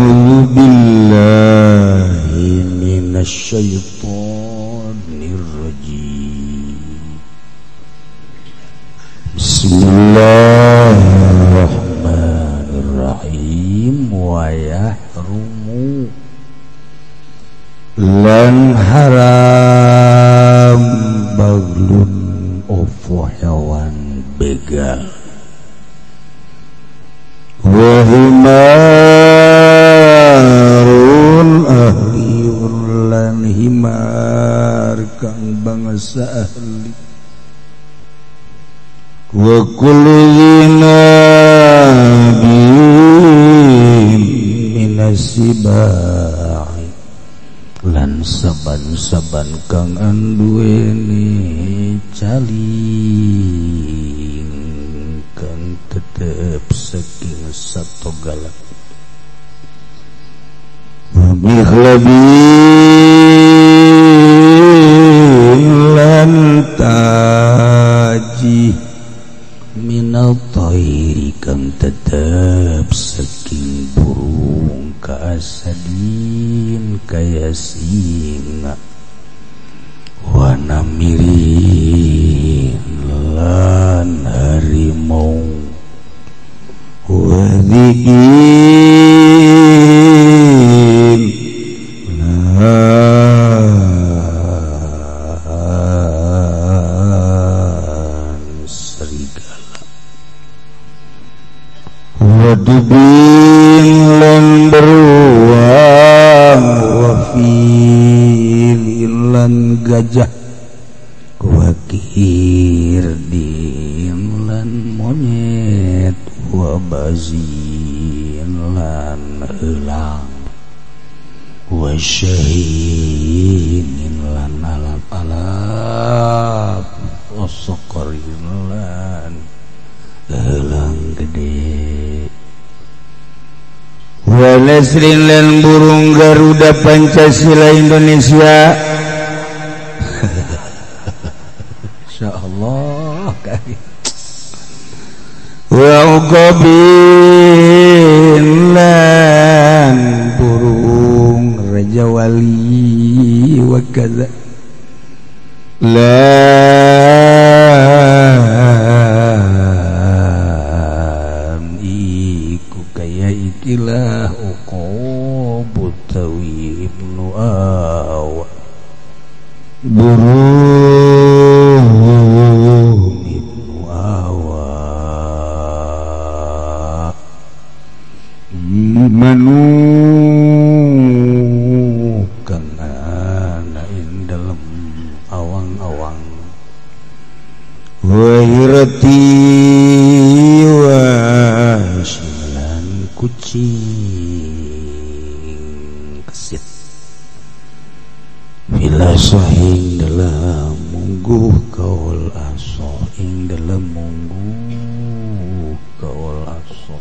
A'udzu billahi minasyaitonir rajim. Bismillahirrahmanirrahim. Wa yahrumu lan haram baglun opo hewan begal wa himarun ahliyun lan himar kang bangsa ahli wa kulli nabiyyin minasibai lan saban-saban kang anduweni caling kang tetep saking satogalak mikhlabin lan taji minal thairi kang tetep saking burung kaasadin kaya singa wa namirin lan harimau wa dhi'in lan serigala wa dubin lan beruang wa filin lan gajah wa kirdin lan monyet wa bazin lan helang wa syahinin lan alap-alap wa sokorin lan helang gede wa nasrin lan burung Garuda Pancasila Indonesia. Insyaallah wa uqabin lan burung Raja Wali wa kaza lan iku kaya ikilah uqabu tawi ibnu awa burung ibnu awa manu kang ana ing dalem awang-awang wa hirati wa silan kucing kesit bila sahing dalam mungguh kaul aso ing dalam mungguh kaul aso.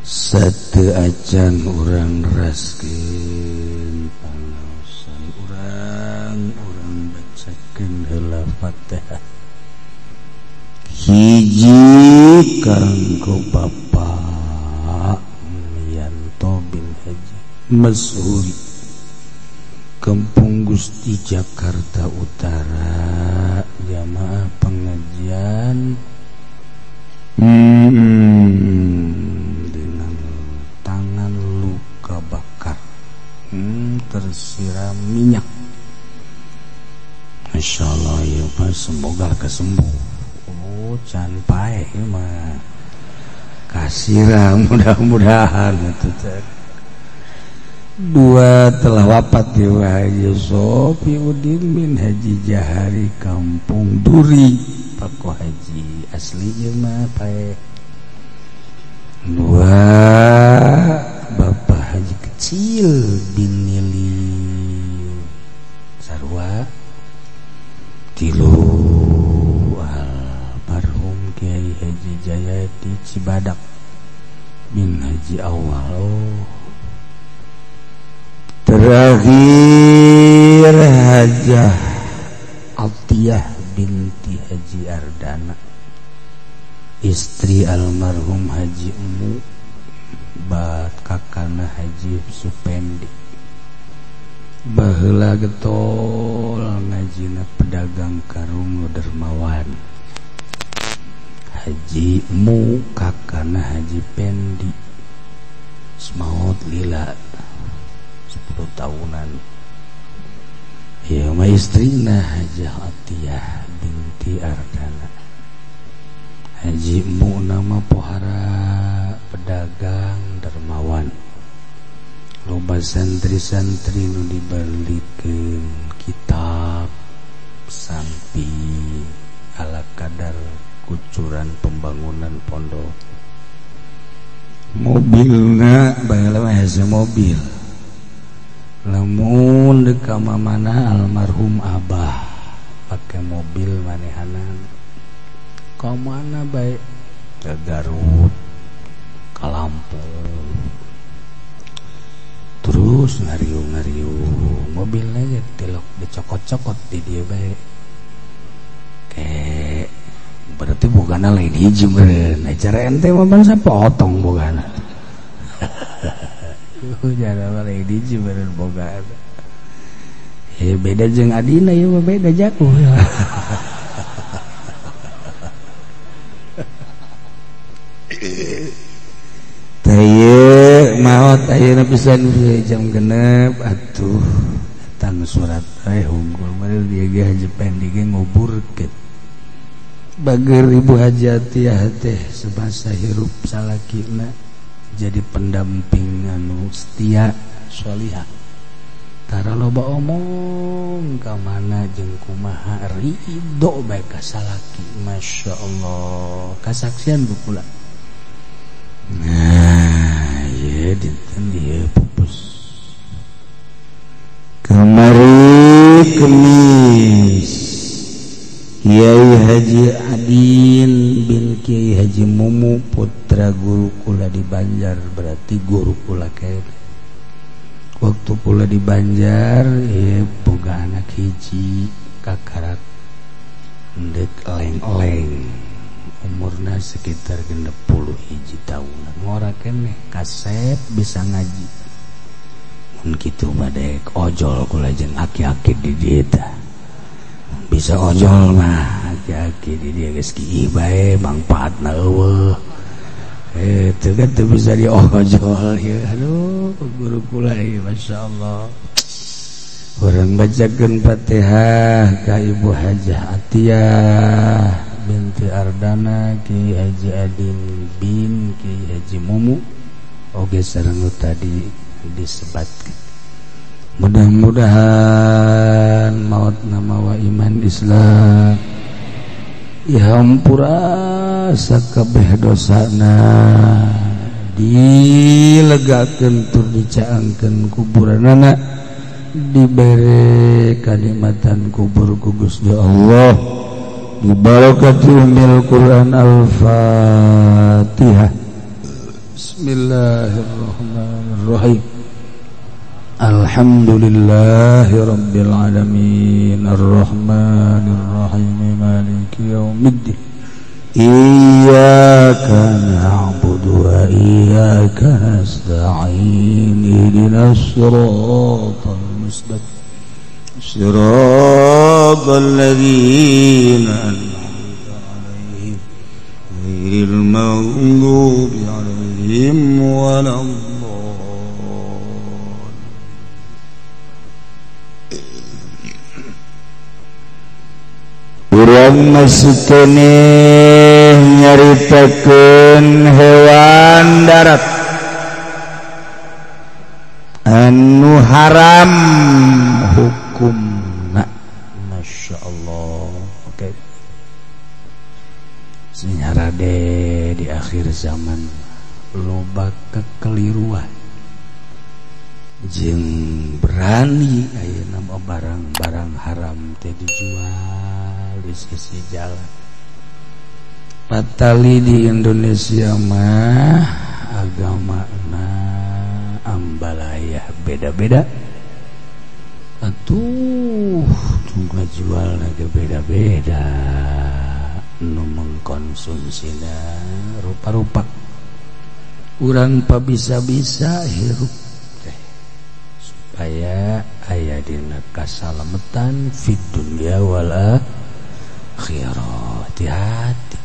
Satu acan urang raskeun pangaosan urang bacakeun heula Fatihah hiji kanggo Bapak Yanto bin Haji Mashuri Kampung Gusti Jakarta Utara, jamaah pengajian dengan tangan luka bakar, tersiram minyak. Masya Allah ya Pak, semoga kesembuh. Oh, can pae mah kasiram, mudah-mudahan itu. Dua telah wafat di Haji Sofi Udin bin Haji Jahari Kampung Duri Pako Haji asli mah pae. Dua Bapak Haji Kecil bin Nili Sarwa. Tilu almarhum Kiai Haji Jayadi Cibadak bin Haji Awal. Oh. Terakhir Hajah Atiyah binti Haji Ardana, istri almarhum Haji Emu, bat kakana Haji Supendi. Baheula getol ngajina pedagang karung dermawan. Haji Emu kakana Haji Pendi. Semaut lila 10 tahunan. Ya ma istrina Haji Atiyah binti Ardana. Haji Emu nama pohara pedagang dermawan. Loba santri-santri nu dibalikeun kitab sampi ala kadar kucuran pembangunan pondok. Mobilna baheula mah hese mobil. Lamun deuk ka mamana almarhum abah pake mobil manehanan. Ka mana bae? Ke Garut, ka Lampung. Terus ngariung-ngariung mobilnya aja tilok dicokot-cokot di dia bae. Kayak berarti bogana lain hiji meureun. Cara ente mah bangsa potong bogana. Cara mah lain hiji meureun bogana. Ya beda jeung adina ieu mah beda jauh. Teh maot ayeuna pisan jam 6 atuh datang surat teh unggul meureun dia ge Haji Pendi ge nguburkeun. Bager Ibu Haji Atiyah teh sebasa hirup salakina jadi pendamping anu setia sholihah. Tara loba omong ka mana jeung kumaha ridho bae ka salaki. Masya Allah kasaksian bu kula. Nah, ya dinten ieu pupus. Kamari Kemis Kiai Haji Adin bin Kiai Haji Mumu putra guru kula di Banjar, berarti guru kula kene. Waktu kula di Banjar ieu boga anak hiji kakarak ndek leng-leng. Umurna sekitar 61 tahunan. Ngora keneh kasep bisa ngaji. Mun kitu mah dek ojol kula jeung aki-aki di dieu tah. Bisa ojol mah aki-aki di dieu geus kieu bae mangpaatna eueuh. Teu kan teu bisa diojol ieu. Aduh guru kula ieu masyaallah. Urang bacakeun Fatihah ka Ibu Hajah Atiyah binti Ardana Ki Haji Adin bin Ki Haji Mumu oge sareng nu tadi disebatkeun. Mudah-mudahan maut nama wa iman Islam dihampura sakabeh dosana, dilegakeun tur dicaangkeun kuburanana, dibere kanikmatan kubur ku Gusti Allah. Bibarakati ummil Quran. Al-Fatihah. Bismillahirrahmanirrahim. Alhamdulillahi rabbil alamin arrahmanirrahim maliki yaumiddin. Iyyaka na'budu wa iyyaka nasta'in ihdinas siratal mustaqim صراط الذين أنعمت عليهم غير المغضوب عليهم ولا الضالين. Urang masih keneh nyaritakeun hewan darat anu haram hukumna. Masya Allah. Oke, senyarade di akhir zaman loba kekeliruan jeung berani ayeuna mah barang-barang haram teh dijual di sisi jalan. Patali di Indonesia mah agamana ambalaya beda-beda. Atuh tunggu ngajual lagi beda-beda, nu mengkonsumsina rupa-rupa. Urang pabisa-bisa hirup teh supaya aya dina kasalametan fid dunya wal akhirah. Hati-hati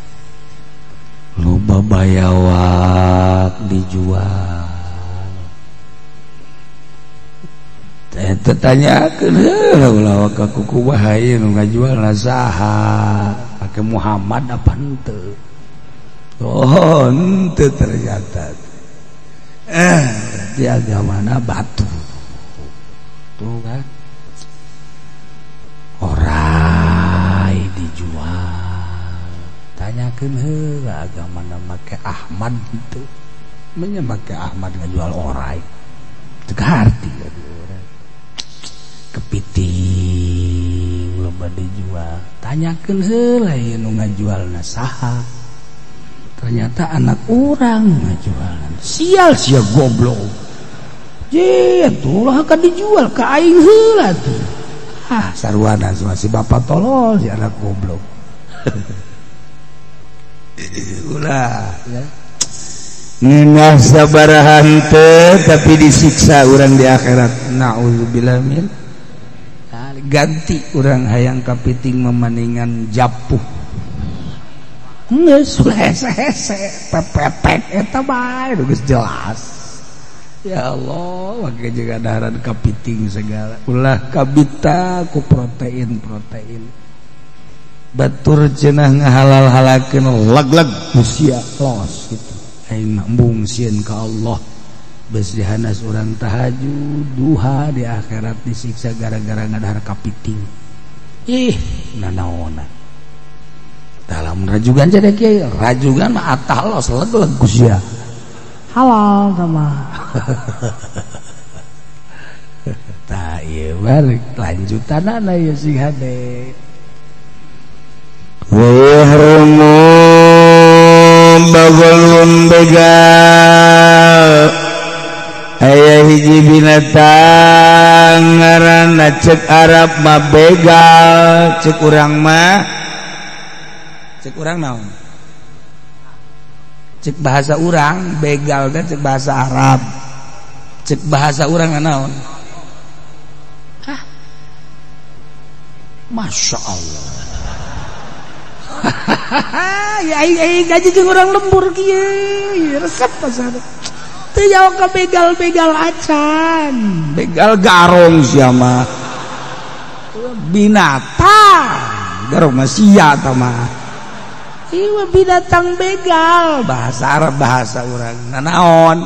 loba bayawak dijual. Tanyakeun heula ulah ka kuku bahaya nu ngajualna saha, make Muhammad apa henteu? Oh, henteu ternyata. Berarti agamana batu. Tuh kan. Orai dijual. Tanyakeun heula agamana make Ahmad henteu? Menya make Ahmad ngajual orai. Teu kaharti atuh. Kepiting loba dijual, tanyakeun heula ieu nu ngajualna saha, ternyata anak urang ngajualna. Sial sia goblok, je atuh akan dijual ka aing heula tuh. Ah sarwana si bapak tolol si anak goblok. Ulah ya ngeunah sabaraha henteu tapi disiksa urang di akhirat. Nauzubillah min. Ganti urang hayang kapiting memaningan japuh. Geus hese-hese pepepek eta bae geus jelas. Ya Allah, make juga daharan kapiting segala. Ulah kabita ku protein-protein. Batur cenah ngahalal-halalkeun lag-lag usia los gitu. Aing mah embung sieun ka Allah. Beus dihanas urang tahajud duha di akhirat disiksa gara-gara ngadahar kapiting. Ih, nanaona. Dalam rajugan jadi kiai, rajugan mah atah los leg-leg sia. Halal sama. Tah ieu balik lanjutanana ieu sing hade. Wa yahrumu baghlun begal. Aya hiji binatang ngaranna cek Arab mah begal, cek urang mah cek urang naon? Cek bahasa urang begal teh cek bahasa Arab. Cek bahasa urang naon? Hah? Masya Allah. Ya aing gaji jeung urang lembur kieu, resep pasar. Teu jauh ka begal-begal acan, begal garong sia mah. Binatang garong mah sia ta mah. Ieu binatang begal, bahasa Arab bahasa urang. Nanaon?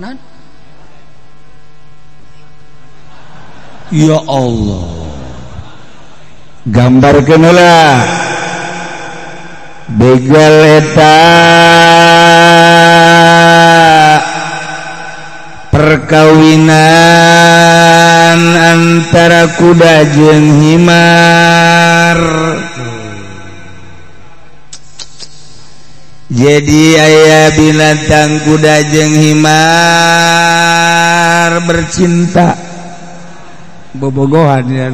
Nan? Ya Allah. Gambarkeun heula. Begal eta perkawinan antara kuda jeung himar. Jadi aya binatang kuda jeung himar bercinta, bobogohan ya,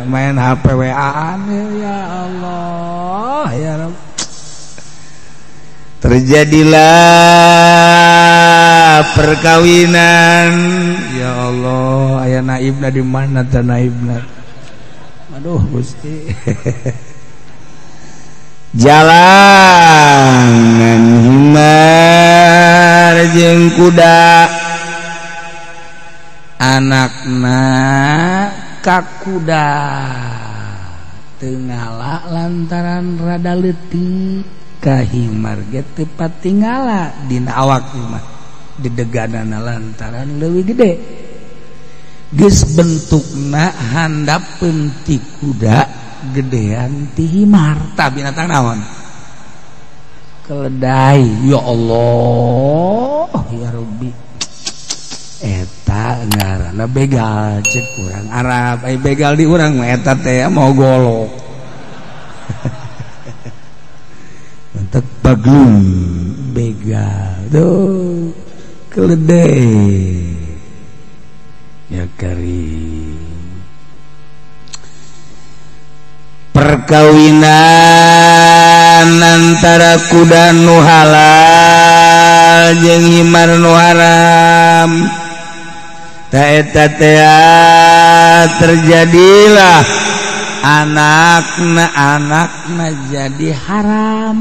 main HP WA-an ya Allah ya Rabb. Terjadilah perkawinan. Ya Allah, aya naibna di mana teh naibna? Aduh Gusti. Jalan himar jeung kuda, anakna ka kuda teu ngala lantaran rada leutik, ka himar ge teu patingala dina awak mah dedeganana lantaran leuwih gede. Geus bentukna handapeun ti kuda gedean ti himar. Tah binatang naon? Keledai. Ya Allah ya Rabbi, eta ngaranna begal cek urang Arab. Ai begal di urang mah eta teh mau golok. Bentuk baglung begal tuh keledai. Ya karim. Perkawinan antara kuda nu halal jeung himar nu haram ta eta teh terjadilah anakna jadi haram.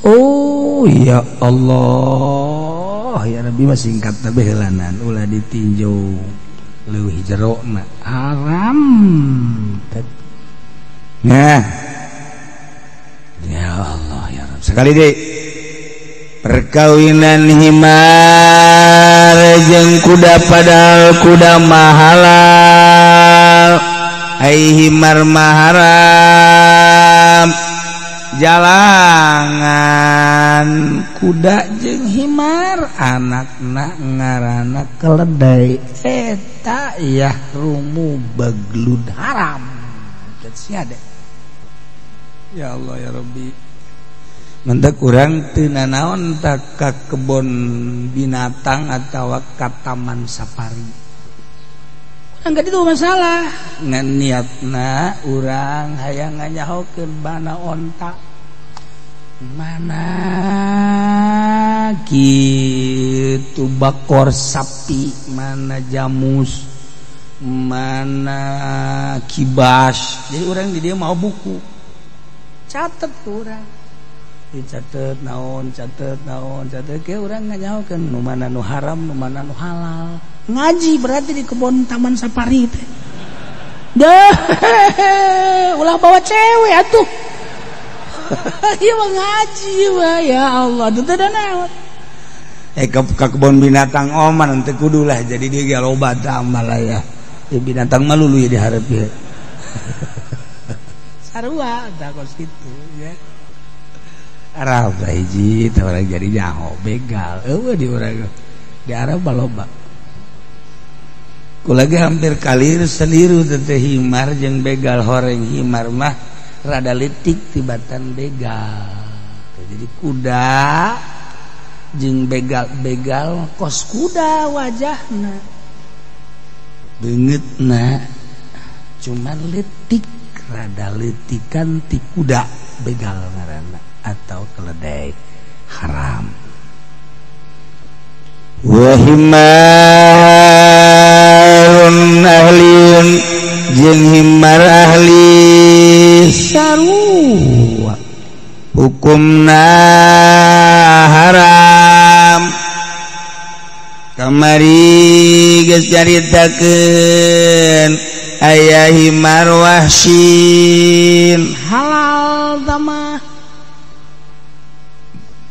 Oh ya Allah ya Rabbi mah singkat tapi helanan ulah ditinjau leuwih jerona haram. Nah ya Allah ya Rabb sekali deh perkawinan himar jeung kuda padahal kuda mahalal ai himar maharam jalangan kuda jeung himar anakna ngaranna keledai eta yahrumu baglud haram. Sia deh. Ya Allah ya Rabbi mentak urang teu nanaon tak ka kebon binatang atawa ka taman safari. Urang gak itu masalah ngan niatna urang hayang nganyahokeun bana onta mana kitu bakor sapi mana jamus mana kibas. Jadi orang di dia mau buku catet orang dicatet naon catet naon catet ke orang nganyahokeun nu mana nu haram nu mana nu halal. Ngaji berarti di kebun taman safari teh. Deh ulah bawa cewek atuh. Ieu mah ngaji mah ya Allah teu da naon. Ke kebun binatang oman teu kudu lah jadi dia ge loba tambah lah ya. Ya binatang mah lulu ya diharap ya. Sarua tah kos kitu ya. Arab hiji teh urang jadi nyaho begal eueuh di urang di Arab loba. Ku lagi hampir kalir seliru teh himar jeung begal horeng himar mah rada leutik tibatan begal. Jadi kuda jeung begal-begal kos kuda wajahna beungeutna cuman leutik rada leutikan ti kuda begal ngaranna atau keledai haram. Wa himarun ahliun jeung himar ahli sarua hukumna haram. Kamari geus caritakeun aya himar wahsyin halal tamah.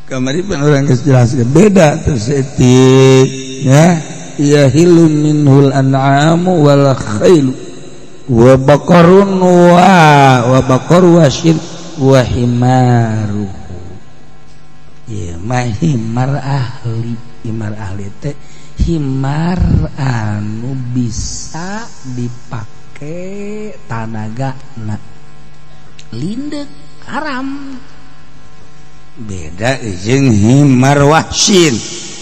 Kamari pan urang geus jelaskeun beda teu seetik ya yahilu minhul an'amu wal khailu wa baqarun wa baqaru wahsyin wa himaruhu. Ieu mah himar ahli, himar ahli teh himar anu bisa dipake tanagana lindek haram. Beda jeung himar wahsyin,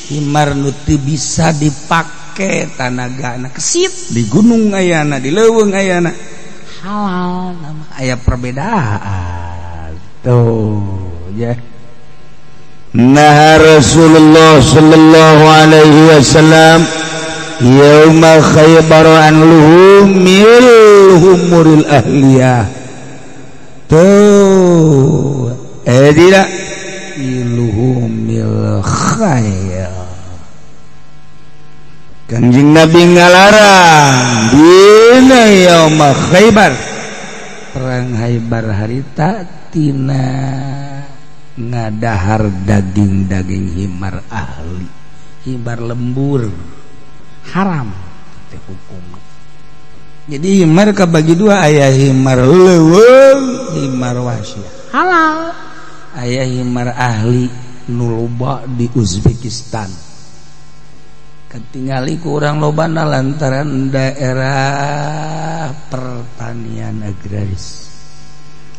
himar nu teu bisa dipake tanagana kesit di gunung ayana di leuweung ayana halal nama aya perbedaan tuh ya. Nah Rasulullah sallallahu alaihi wasallam yauma Khaybar an luhumil humuril ahliyah tuh tidak luhumil khair. Kanjeng Nabi ngalarang dina yauma Khaybar perang Khaybar harita tina ngadahar daging-daging himar ahli himar lembur haram teh hukum. Jadi himar kabagi dua, aya himar leuweung himar wahsyah halal, aya himar ahli nu loba di Uzbekistan katingali ku urang lobana lantaran daerah pertanian agraris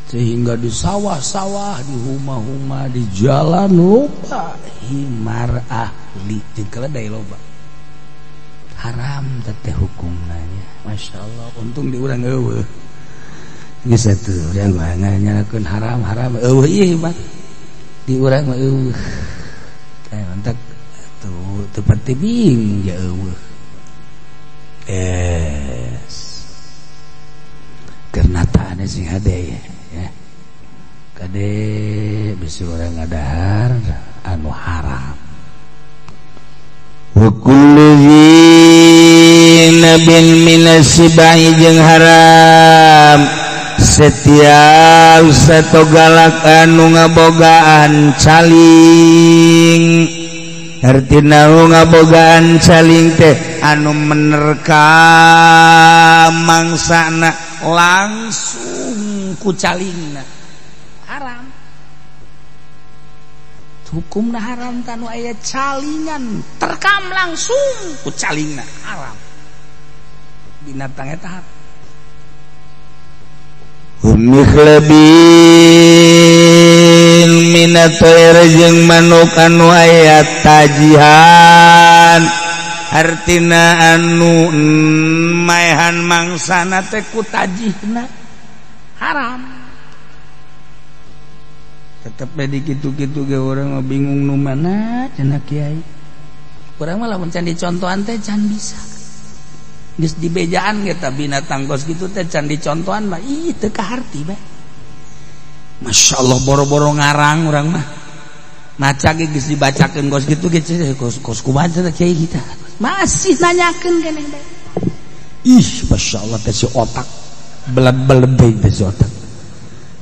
sehingga di sawah-sawah, di huma-huma, di jalan loba himar ahli jeung keledai loba haram teh hukumna nya. Masya Allah untung di urang eueuh. Geus atuh urang mah nyalakeun haram-haram eueuh ieu mah. Di urang mah eueuh. Teh mantak atuh teu pati bingung ja eueuh. Es. Kernataane sing hade ya. Kade bisi urang ngadahar anu haram. Wa kullu nabin minasibai jeung haram setiap satu galak anu ngabogaan caling artina ngabogaan caling teh anu menerka mangsana langsung ku calingna haram hukumna haram tanu aya calingan terkam langsung ku calingna haram binatang eta umikhlabin minatoir jeung manuk anu aya tajihan artina anu maehan mangsana teh ku tajihna haram tetep bae di kitu-kitu ge urang mah bingung nu mana cenah kiai urang mah lamun can dicontohan teh can bisa geus dibejaan ge ta binatang kos kitu teh can dicontohan mah ih teu kaharti bae. Masyaallah boro-boro ngarang urang mah maca ge geus dibacakeun kos kitu ge kos kumaha teh kiai kita masih nanyakeun keneh bae. Ih masyaallah teh si otak beled-beled teh si otak.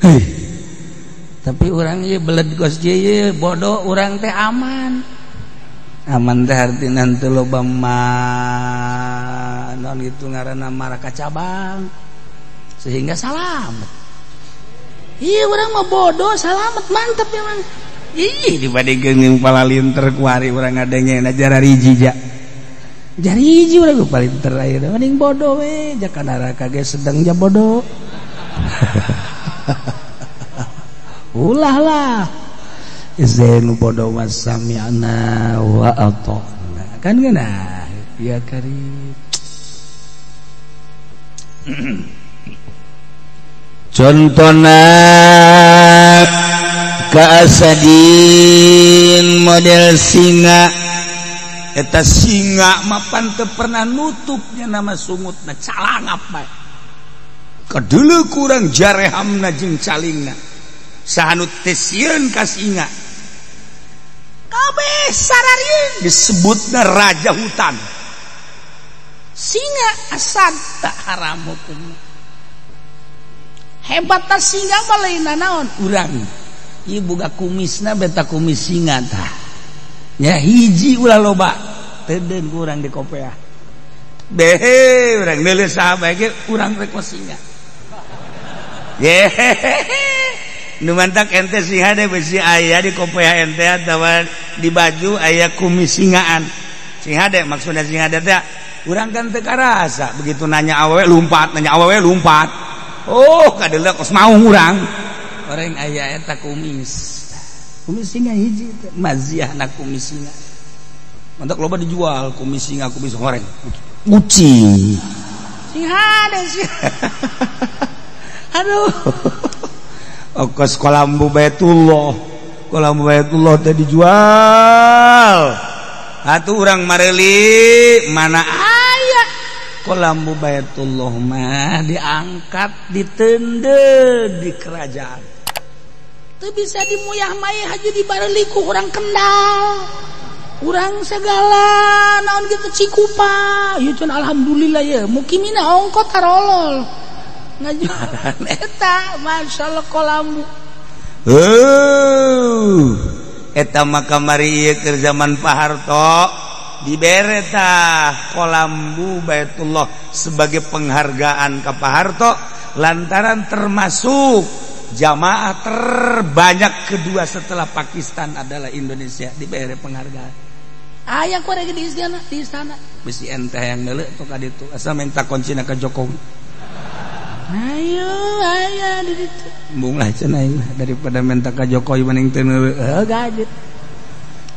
Hei tapi urang ieu beled kos kieu bodoh urang teh aman. Aman teh artina teu loba mah non gitu ngaranna maraka cabang sehingga salamet. Iya urang mah bodoh salamet mantep ya mang. Ih dibandingkeun jeung palalinter kuari urang ngadengena jarariji ja. Jariji urang palinter ayeuna mending bodoh we jaka neraka ge sedeng ja bodoh. Ulah lah. Zainu bodoh wasami'na wa ata'na kan geuna ya karim. Contona kaasadin model singa eta singa mapan teu pernah nutupnya nama sungutna calangap bae kadeuleu kurang jarehamna jeung calingna saha nu teu sieun ka singa kabeh sararieun disebutna raja hutan singa asad tak haram hukumna hebat ta singa mah lain naon urang ieu boga kumisna beta kumis singa tah nya hiji ulah loba teudeun ku urang di kopeah behe urang neuleuh saha bae ge urang rek singa yehehe nu mantak ente singa deh besi aya di kopeah ente atawa di baju aya kumis singaan singa deh maksudnya singa deh teh urang kan teu karasa begitu nanya awewe lumpat nanya awewe lumpat oh kadeuleu kos maung urang orang aya eta kumis kumis singa hiji teh maziahna kumis singa mantak loba dijual kumis singa kumis horeng kucing singa deh sih aduh okos kolambu Baitullah kolambu Baitullah teh dijual atuh urang mareuli mana aya kolambu Baitullah mah diangkat ditende di kerajaan teu bisa dimuyah-mayah haji dibareuli ku urang Kendal urang segala naon kitu Cikupa ieu can alhamdulillah ye mukimina ongkot tarolol ngajualan eta masyaallah kolambu eta mah kamari ieu keur zaman Pak Harto dibere tah kolambu Baitullah sebagai penghargaan ka Pak Harto lantaran termasuk jamaah terbanyak kedua setelah Pakistan adalah Indonesia dibere penghargaan aya ku rek di istana di istana bisi ente hayang neuleuh tok ka ditu asa minta kuncina ka Jokowi ayo aya di ditu embung lah cenah daripada minta ka Jokowi mending teu neuleuh heuh gajet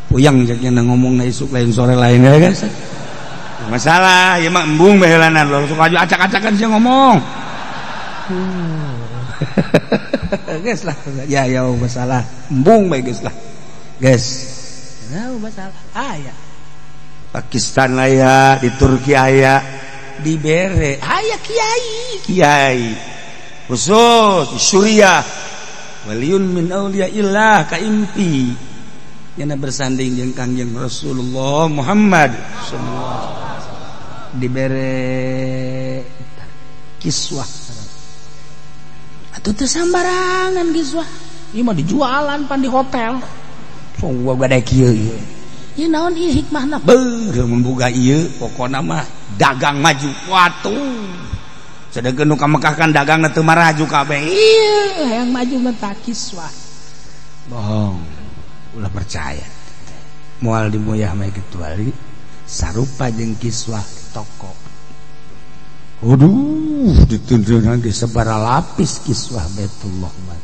puyang jeung ngomongna isuk lain sore lain ya guys masalah ieu mah embung baheulanan langsung aju acak-acakan sia ngomong. Geus lah ya ya masalah embung bae geus lah geus nah masalah aya Pakistan aya di Turki aya dibere aya kiai kiai khusus di Suriah waliun min auliyaillah kaimpi yana bersanding jeung Kangjeng Rasulullah Muhammad sallallahu alaihi wasallam dibere kiswah atuh teu sambarangan kiswah ieu mah dijualan pan di hotel so gua gade kieu ieu ieu naon ieu hikmahna beuh mun boga ieu pokona mah dagang maju watuh sedengkeun nu ka Mekah kan dagangna teu maraju kabeh ieu hayang maju mah ta kiswah bohong ulah percaya moal dimuyah mah kecuali sarupa jeung kiswah di toko. Aduh ditunjukkan ge sabara lapis kiswah Baitullah mah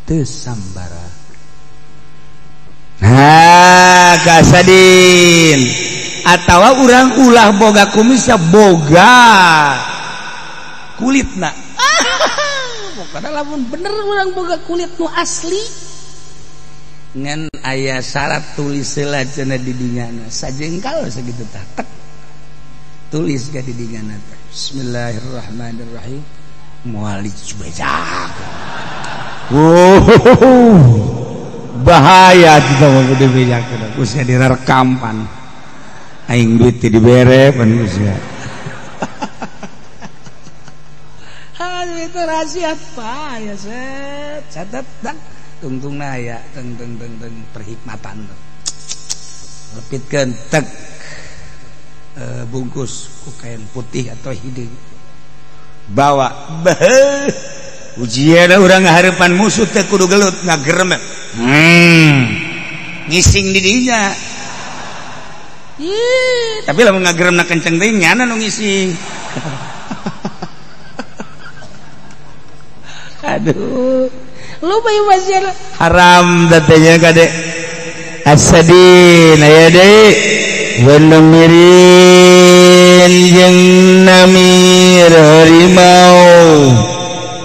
teu sambara. Nah kasadin atawa urang ulah boga kumisnya boga kulitna. Pokona lamun bener urang boga kulit nu asli ngan aya syarat tulis heula cenah di dinyana sajengkal sakitu tah tek tulis ka di dinyana teh bismillahirrahmanirrahim moal dibejak. Bahaya kita mau dibejak geus direkam pan aing duit teh dibere pan geus ya. Aduh itu rahasia apa ya set catat dak tungtungna aya teng teng teng teng perhikmatan lepitkeun tek bungkus ku kain putih atau hideung bawa beuh ujian urang ngahareupan musuh teh kudu gelut ngagerem ngising di dinya. Ih, tapi lamun ngageremna kenceng teh nyana nu ngising. Aduh lu bae masih haram datanya kade asadin aya deui wenemirin jeung namir harimau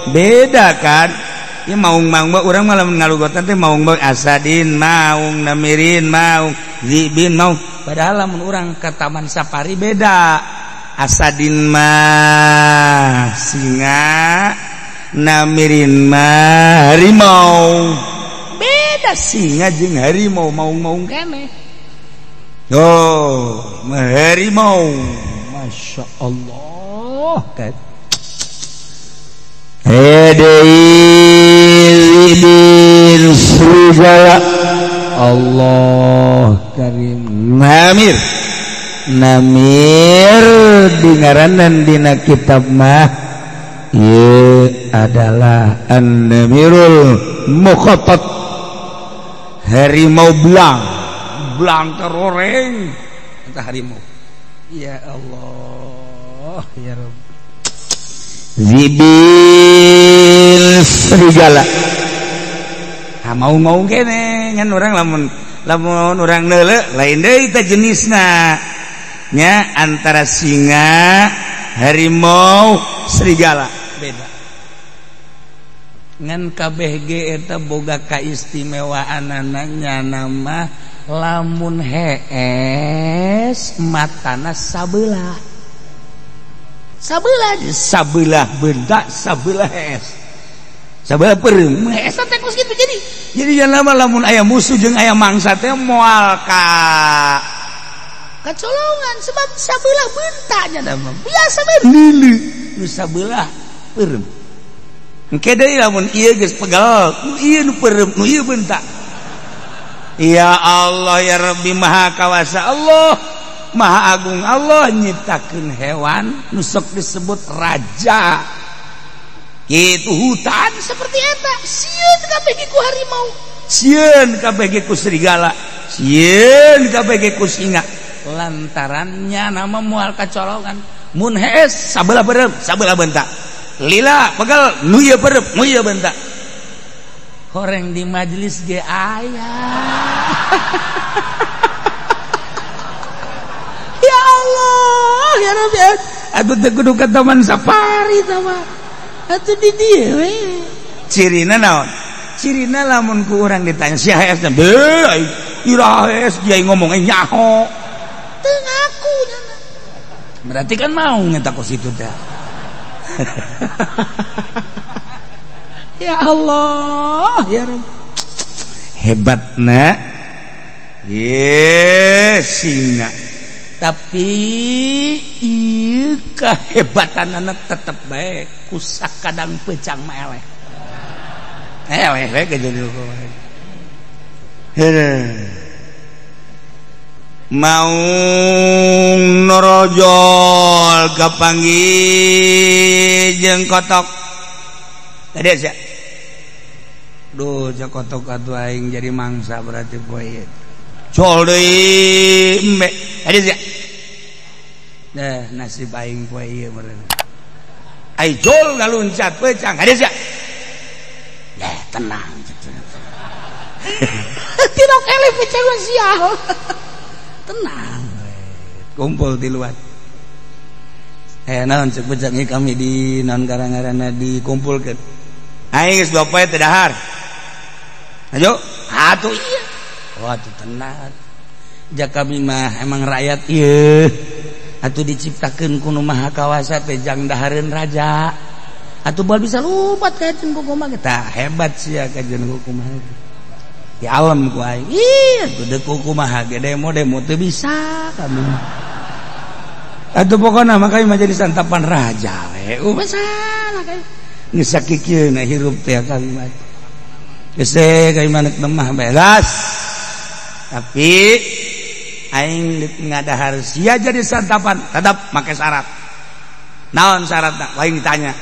beda kan ieu maung-maung urang mah lamun ngalugotan teh maung bae asadin maung namirin maung zibin maung padahal lamun urang ke taman safari beda asadin mah singa namirin mah harimau beda singa jeung harimau maung-maung keneh oh harimau masya Allah kan hede serigala Allah karim namir namir dingaranan dina kitab mah ieu adalah an-namirul mukhatat harimau belang belang teroreng eta harimau ya Allah ya Rabb zibil serigala ha mau-mau kene ngan urang lamun lamun urang neuleuh lain deui teh jenisna nya antara singa harimau serigala beda ngan kabeh ge eta boga kaistimewaanana nyana mah lamun hees matana sabelah sabelah sabelah benda sabelah hees sabelah peureum hees teh kos kitu jadi jangan lama lamun aya musuh jeung aya mangsa teh moal ka kacolongan sebab sabelah bentanya mah biasa bae lili nu sabelah peureum engke deui lamun ieu geus pegal nu ieu nu peureum nu ieu bentak. Ya Allah ya Rabbi maha kawasa Allah maha agung Allah nyiptakeun hewan nu sok disebut raja kitu hutan seperti eta sieun kabeh ge ku harimau sieun kabeh ge ku serigala sieun kabeh ge ku singa lantarannya nama moal kacolongan mun hees sabelah peureum sabelah bentak lila pegal nu ieu peureum nu ieu bentak horeng di majelis ge aya. Ya Allah ya Rabbi atuh teu kudu ka taman safari tah mah atuh di dieu we. Cirina naon? Cirina lamun ku urang ditanya si HS na beuh ira HS dia ngomong nyaho. Teu ngaku nya. Berarti kan mau ngeta ku situ teh. Ya Allah, ya Rabb. Hebatna. Ye singa. Tapi ieu kehebatanana tetep bae ku sakadang pecang mah eleh. Eleh we jadi mau norojol kapanggih jeung kotok. Tadi sia. Duh, cak kotok atuh aing jadi mangsa berarti poe ieu. Jol deui embe. Tadi sia. Dah nasib aing poe ieu meureun. Ai jol ngaluncat pecang. Tadi sia. Dah tenang. Tidak eleh pecang sial. Tenang. Kumpul di luar. Naon cek pecang kami di naon karang-karana dikumpulkeun. Aing geus 2 poe teu dahar. Ayo, atuh iya. Wah, atuh tenang. Ja kami mah emang rakyat ieu. Atuh diciptakeun ku nu Maha Kawasa teh jang dahareun raja. Atuh bal bisa lupat kajeun kumaha tah hebat sia kajeun kumaha. Di alam ku aing. Ih, atuh deuk kumaha ge demo-demo teu bisa kami. Atuh pokona mah kami mah jadi santapan raja we. Masalah kami. Geus sakikieuna hirup teh kami mah. Geus kami mah nek lemah belas. Tapi aing ngadahar sia jadi santapan tetap make syarat. Naon syaratna? Aing ditanya.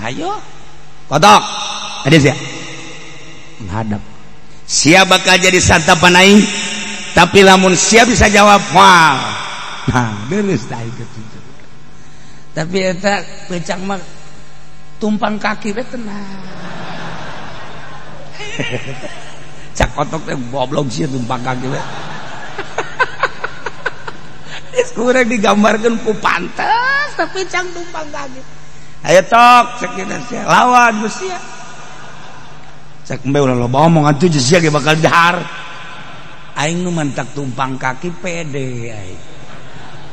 Ayo kotok. Ada sia. Menghadap. Sia bakal jadi santapan aing, tapi lamun sia bisa jawab moal. Nah, beres tah kitu. Tapi eta pecang mah tumpang kaki we tenang. Cak kotok teh goblok sia tumpang kaki we. Geus kurang digambarkeun ku pantes tapi cang tumpang kaki. Ayo tok cek sia lawan ku sia. Cek embe ulah loba omong atuh sia ge bakal dahar. Aing nu mantak tumpang kaki pede aing.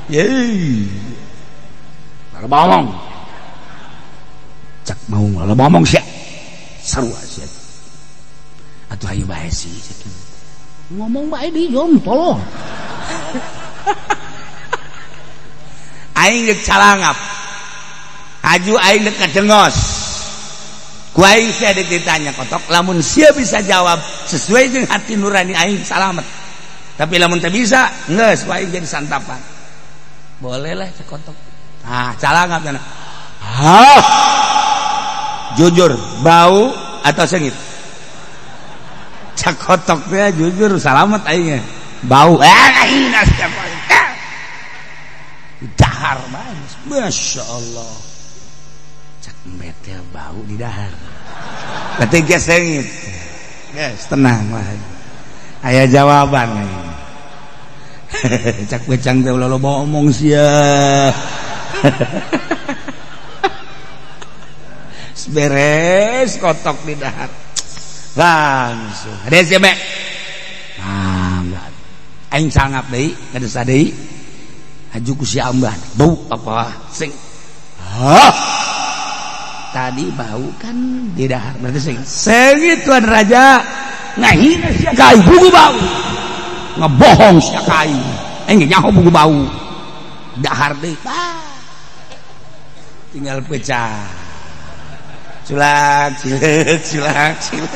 Yeay. Loba omong. Cak mau loba omong sia. Sarua sia. Atuh hayu bae sih cek. Ngomong bae di jom tolong. Aing geus calangap. Aju aing dek kadengos. Ku aing sia ditanya kotok, lamun sia bisa jawab sesuai jeung hati nurani aing salamet. Tapi lamun teu bisa, geus ku aing jadi santapan. Bolehlah cek kotok. Ah, calangap cenah. Hah. Jujur, bau atau sengit? Cak kotok teh jujur salamet aing. Bau. Aing siapa? Dahar banget. Masya Allah. Cak mbete bau di dahar. Berarti geus sengit. Geus tenang lah. Aya jawaban. Cak becang teh ulah loba omong sia. Beres kotok di dahar. Langsung. Ada sia be. Mangga. Aing sangap deui, kada deui. Aju ku si amban. Bau apa sing. Hah. Tadi bau kan di dahar berarti sing. Sengit tuan raja. Ngahina sia kai buku bau. Ngebohong sia kai. Aing nyaho buku bau. Dahar deui. Tinggal pecah. Culak cilik culak cilik.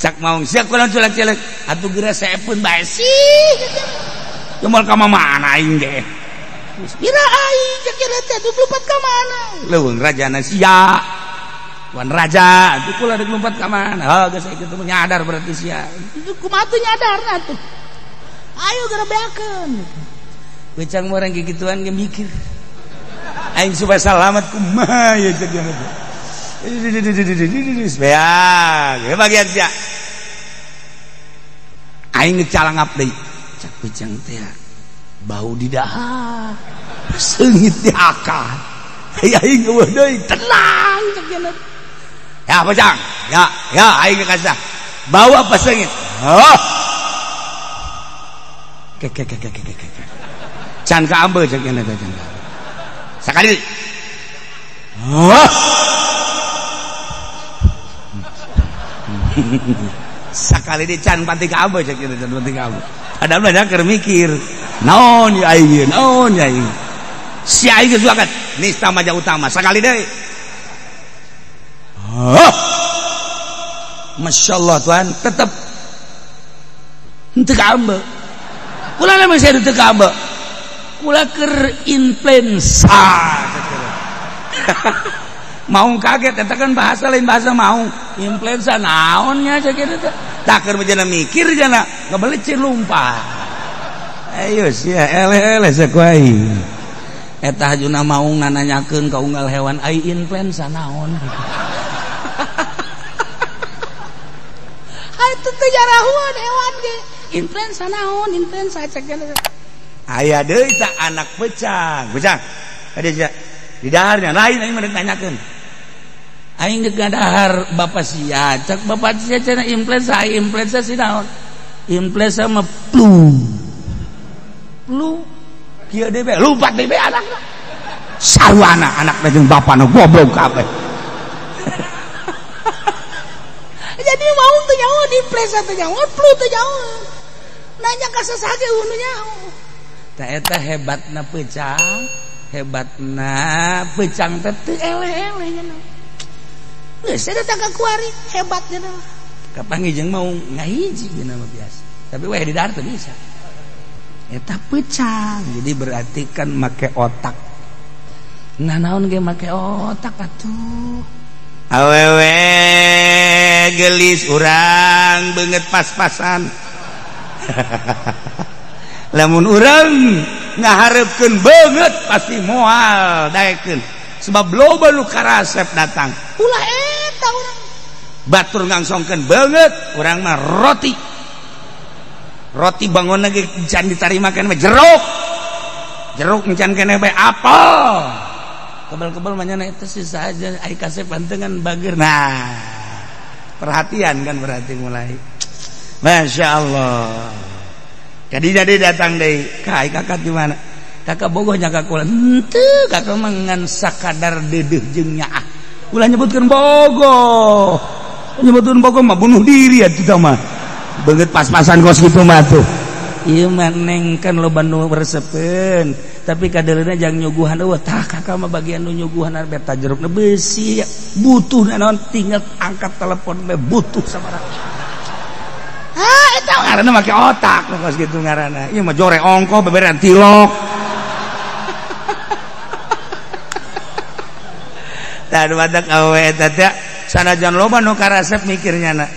Cak maung sia kurang culak cilik atuh geura saepun bae sih. Moal ka mana aing ge. Pira aing cek kira teh atuh lompat ka mana? Leuweung rajana sia. Tuan raja atuh kula deuk lompat ka mana? Heuh geus kitu nyadar berarti sia. Kumaha tuh nyadarna tuh? Ayo geura beakeun. Becang orang gituan ge mikir. Aing supaya salamat kumaha ya cek dia. Beak, bagian sia. Aing ngecalangap deui. Cak becang teh bau di dahar, seungit di akar. Aing eueuh deui tenang cek cenah. Ya pecang. Ya, ya aing kasah. Bawa pasengit. Oh. Ke ke ke ke ke ke. Can ka ambe cek cenah teh can. Sakali. Oh. Sakali di can panti ka ambe cek cenah can panti ka ambe. Padahal banyak keur mikir. Naon ya aing, naon ya aing. Si aing geus bakat nista maja utama sakali deui. Oh. Masya Allah Tuhan tetep henteu ka ambe. Kula mah saya teu ka ambe. Kula keur influenza. Mau kaget eta kan bahasa lain bahasa mau. Influenza naonnya sakitu teh. Tah keur bejana mikir jana ngabelecir lumpat. Ayo sia eleh-eleh saku aing. Eta hajuna maung nananyakeun ka unggal hewan ai influenza naon. Itu teh jarahuan hewan ge. Influenza naon, influenza cek cenah. Aya deui tah anak pecang. Pecang. Aya sia. Di daharnya lain aing mah ditanyakeun. Aing geus ngadahar bapa sia, cek bapa sia cenah influenza, ai influenza si naon? Influenza mah flu. Flu kieu deui bae, lumpat deui bae anakna. Sarwana anakna jeung bapana goblok kabeh. Jadi mau teu nyaho influenza teu nyaho, flu teu nyaho. Nanya ka saha ge nu nyaho. Tah eta hebatna pecang, hebatna pecang teh teu eleh-eleh nya. Geus datang ka kuari hebat nya. Kapanggih jeung mau ngahiji nya mah biasa. Tapi we di dahar teu bisa. Eta pecang, jadi berarti kan make otak. Nah naon ge make otak atuh. Awewe gelis urang beungeut pas-pasan. Lamun urang ngaharepkeun beungeut pasti moal daekeun. Sebab loba nu karasep datang. Ulah eta urang. Batur ngangsongkeun beungeut, urang mah roti. Roti bangunna ge can ditarima keneh mah jeruk. Jeruk encan keneh bae apel. Kebel-kebel manyana itu sisa aja ai kasep pantengan bager. Nah, perhatian kan berarti mulai. Masya Allah. Jadi datang deui. Ka ai kakak di mana? Kakak bogoh nya ka kula. Henteu, kakak mah ngan sakadar deudeuh jeung nyaah. Ulah nyebutkeun bogoh. Nyebutkeun bogoh mah bunuh diri atuh tah mah. Beungeut pas-pasan kos kitu mah tuh. Ieu mah neng kan loba nu resepeun, tapi kadeuleuna jang nyuguhan eueuh. Tah kakak mah bagian nu nyuguhan beta jerukna beusi butuh naon tinggal angkat telepon we butuh sabaraha. Ah eta ngaranna make otak kos kitu ngaranna. Ieu mah jore ongkoh beberean tilok. Tah badak awewe eta teh sanajan loba nu karasep mikirnya na.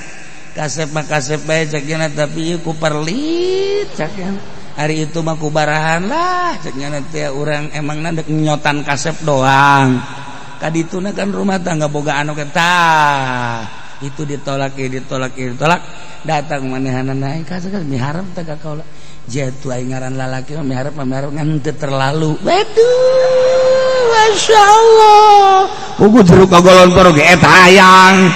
Kasep mah kasep bae cek nya tapi ieu ku perlit cek nya. Hari itu mah ku barahan lah cek nya teh urang emangna dek nyotan kasep doang. Kadituna kan rumah tangga boga anu eta. Itu ditolak, ditolak, ditolak. Datang manehanana aing kasep miharep teh ka kaula. Jatuh aing ngaran lalaki mah miharep ngan teu terlalu. Waduh, masyaallah. Pugu jeruk kagolon poro ge eta hayang.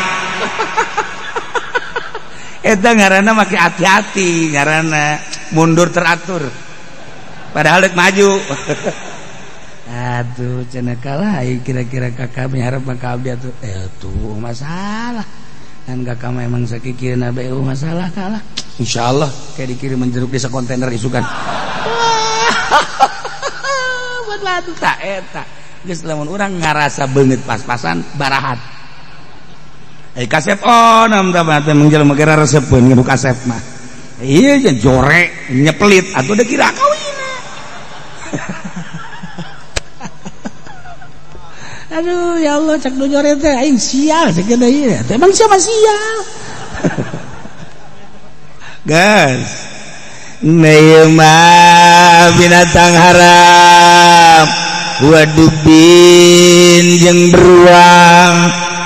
Eta ngaranna make hati-hati, ngaranna mundur teratur. Padahal dek maju. Aduh, cenah kalah kira-kira kakak miharep mah ka abdi atuh. Tuh masalah. Kan kakak mah emang sakikieuna bae masalah kalah. Insyaallah kayak dikirim jeruk di sekontainer isukan. Buat tak eta. Geus lamun urang ngarasa beungeut pas-pasan barahat. Kasep oh nam teh mung jelema kira resepeun nu kasep mah. Ieu jore nyepelit atuh da kira kawin. Aduh ya Allah cek nu jore teh aing sial cek ieu teh emang siapa sial. Guys, ieu mah binatang haram, wadubin jeung beruang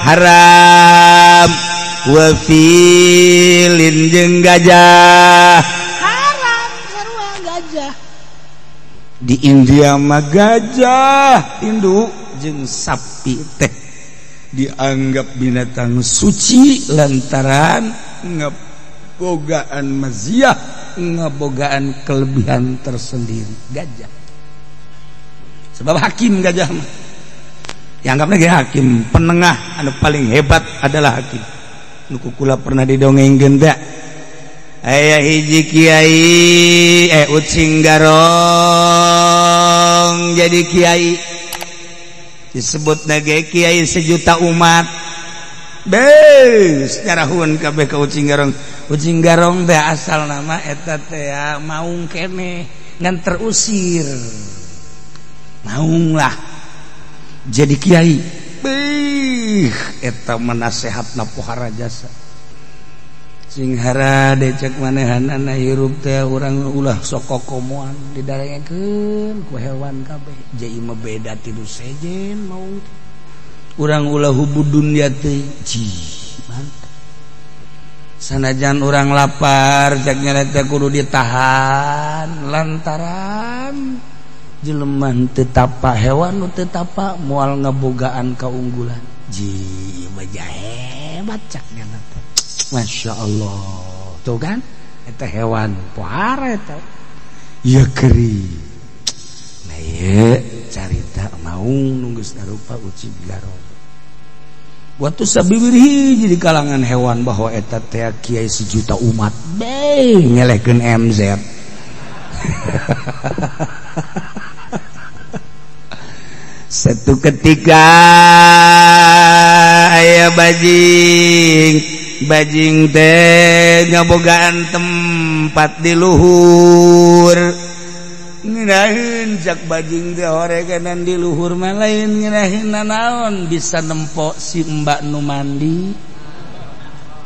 haram, wafilin jeung gajah haram sarua gajah. Di India mah gajah induk jeung sapi teh dianggap binatang suci lantaran ngebogaan maziah, ngebogaan kelebihan tersendiri. Gajah sebab hakim, gajah mah dianggapnya ge hakim penengah, anu paling hebat adalah hakim. Nu kula pernah didongengkeun teh aya hiji kiai ucing garong jadi kiai, disebut nage kiai sejuta umat. Beuh, nyarahun kabeh ka ucing garong. Ucing garong teh asal nama eta teh maung keneh ngan terusir. Maung lah jadi kiai. Beuh, eta menasehatna pohara jasa. Sing harade cek manehanana hirup teh urang ulah sok kokomoan didarengekeun ku hewan kabeh. Jadi mah beda ti nu sejen maung. Urang ulah hubud dunya teh. Mantap. Sanajan urang lapar cek nya teh kudu ditahan lantaran jelema teu tapa, hewan nu teu tapa moal ngebogaan kaunggulan. Ji mah hebat cak nya teh. Masya Allah, tuh kan eta hewan pohara eta ya keri. Nah ieu carita maung nu geus darupa ucing garong. Waktu sabiwir hiji di kalangan hewan bahwa eta teh kiai sejuta umat, beuh ngelehkeun MZ. Satu ketika aya bajing, bajing teh ngabogaan tempat di luhur. Ngeunaheun jak bajing teh horeganan di luhur mah lain ngeunaheun nanaon bisa nempo si mbak nu mandi.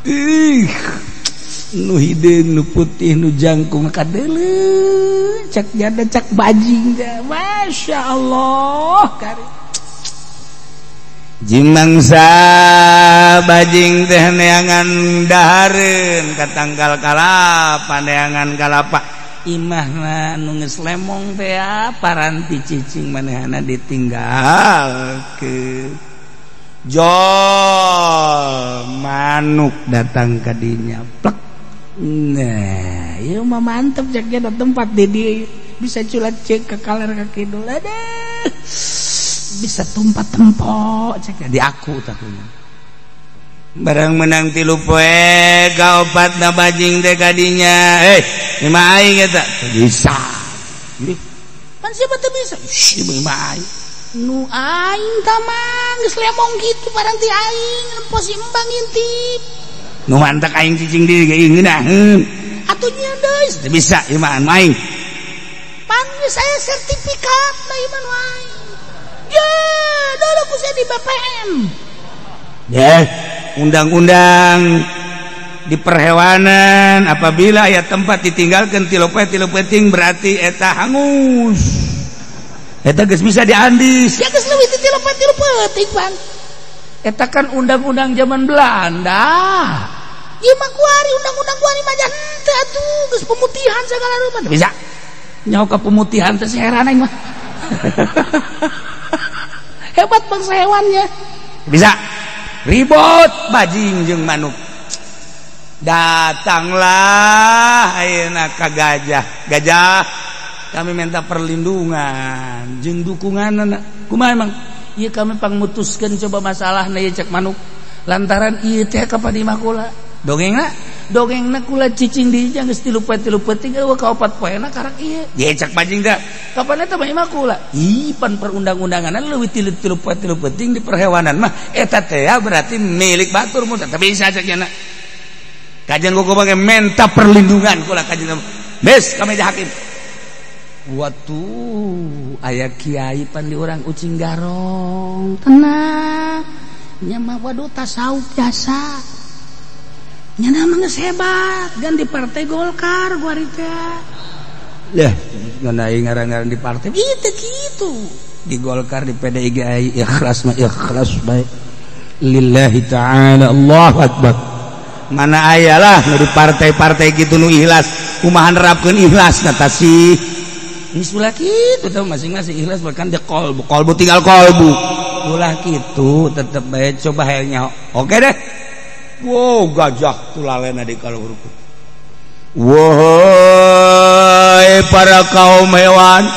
Ih, nu hideung nu putih nu jangkung kadeuleu cak jada cak bajing teh. Masya Allah kari. Jimangsa bajing teh neangan dahareun ka tangkal kalapa, neangan kalapa imahna nu geus lemong teh paranti cicing manehana ditinggalkeun. Jol manuk datang ka dinya plek. Nah, ieu mah mantep cak jada tempat di dieu bisa culat ceuk ka kaler ka kidul. Aduh, bisa tumpat tempo cek di aku takutnya. Barang menang 3 poe kaopatna bajing teh kadinya. Imah aing eta bisa. Pan siapa teh bisa? Imah aing. Nu aing tamang geus lemong kitu paranti aing nempo si embang intip. Nu mantak aing cicing diri ge ngeunaheun. Atuh nya deui teu bisa imah aing. Pan geus aya sertifikat na imah nu aing. Ya, dulu ku saya di BPN. Ya, undang-undang di perhewanan apabila ya tempat ditinggalkan 3 poe 3 peuting berarti eta hangus. Eta geus bisa diandis. Ya geus leuwih ti 3 poe 3 peuting, Bang. Eta kan undang-undang zaman Belanda. Ieu mah kuari undang-undang kuari mah henteu atuh geus pemutihan segala rupa. Bisa. Nyaho ka pemutihan teh heran aing mah. Hebat bangsa hewannya. Bisa. Ribut bajing jeung manuk. Datanglah ayeuna ka gajah. Gajah, kami minta perlindungan jeung dukunganna. Kumaha emang? Ieu kami pangmutuskeun coba masalahna ieu cek manuk. Lantaran ieu teh ka imah kula. Dongengna, dongengna kula cicing di geus 3 poe 3 peuting eueuh ka 4 poena karak ieu. Ye cek bajing teh. Kapan eta mah imah kula? Ih, pan perundang-undanganna leuwih 3 poe 3 peuting di perhewanan mah eta teh berarti milik batur mun teh bisa cek nya. Kajian gua pakai minta perlindungan kula kajian. Bes kami di hakim. Waktu aya kiai pan di urang ucing garong tenang nya mah waduh tasawuf jasa. Nya mah geus hebat gan di partai Golkar gua ari teh. Lah ngeunai ngaran-ngaran di partai ieu teh kitu. Di Golkar di PDI ge ikhlas mah ikhlas bae. Lillahi ta'ala Allahu akbar. Mana aya lah nu di partai-partai kitu nu ikhlas, kumaha nerapkeun ikhlas na tasih. Geus ulah kitu teh masing-masing ikhlas bahkan dia kolbu, kolbu tinggal kolbu. Ulah kitu tetep bae coba hayang. Oke deh. Wow, gajah tulalena di kaluhur. Wahai para kaum hewan,